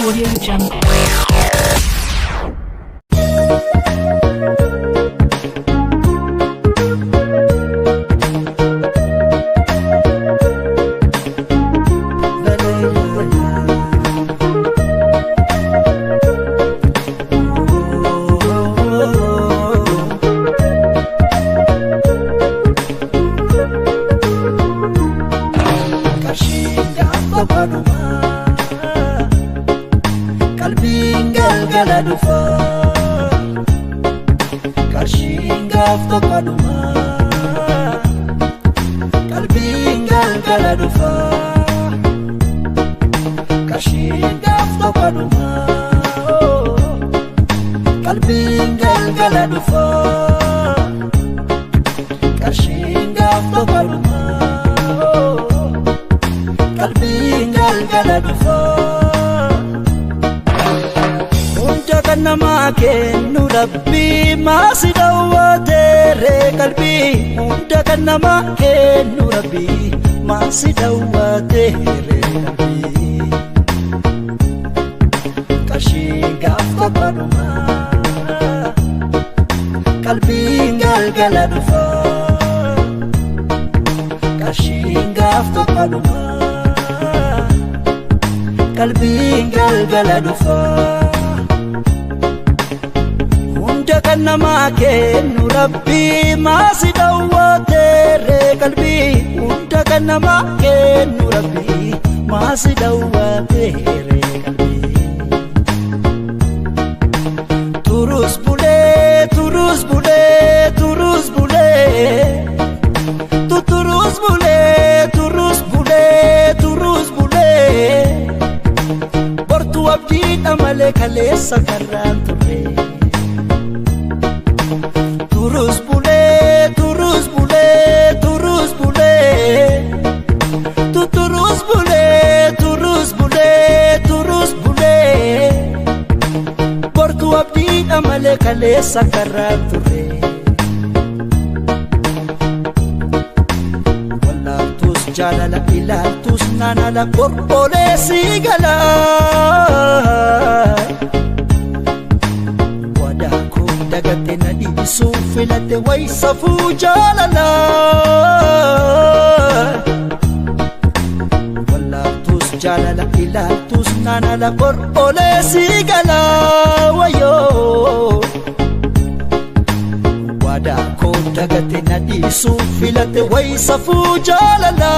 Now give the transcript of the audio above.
Audio Jungle. Qarshiin gaafa badumaa qalbiin galgala dhufa. Qarshiin gaafa badumaa qalbiin galgala dhufa. Qarshiin gaafa badumaa qalbiin galgala dhufa. Qarshiin gaafa badumaa qalbiin galgala dhufa. Hunda kan namaa kennu rabbii maasi daawwateeree qalbii. Hunda kan namaa kennu rabbii maasi daawwateeree qalbii. Qarshiin gaafa badumaa qalbiin galgala dhufa. Qarshiin gaafa badumaa qalbiin galgala dhufa. Hunda kan namaa kennu rabbii maasi daawwateeree qalbii. Hunda kan namaa kennu rabbii maasi daawwateeree qalbii. Turus bulee turus bulee turus bulee turus bulee turus bulee turus bulee bortuu abdiidha malee kaleessa karraan turre. Turus bulee turus bulee turus bulee turus bulee turus bulee turus bulee bortuu abdiidha malee kaleessa karraan turre. Wallaaltus jaalala ilaaltus naanala qorqolee sii gala. Wadaa koo dagatte na dhiisuu filatte waysafuu jaalala. Wallaaltus jaalala ilaaltus naanala qorqolee sii gala wayyoo. Wadaa koo dagatte na dhiisuu filatte waysafuu jaalala.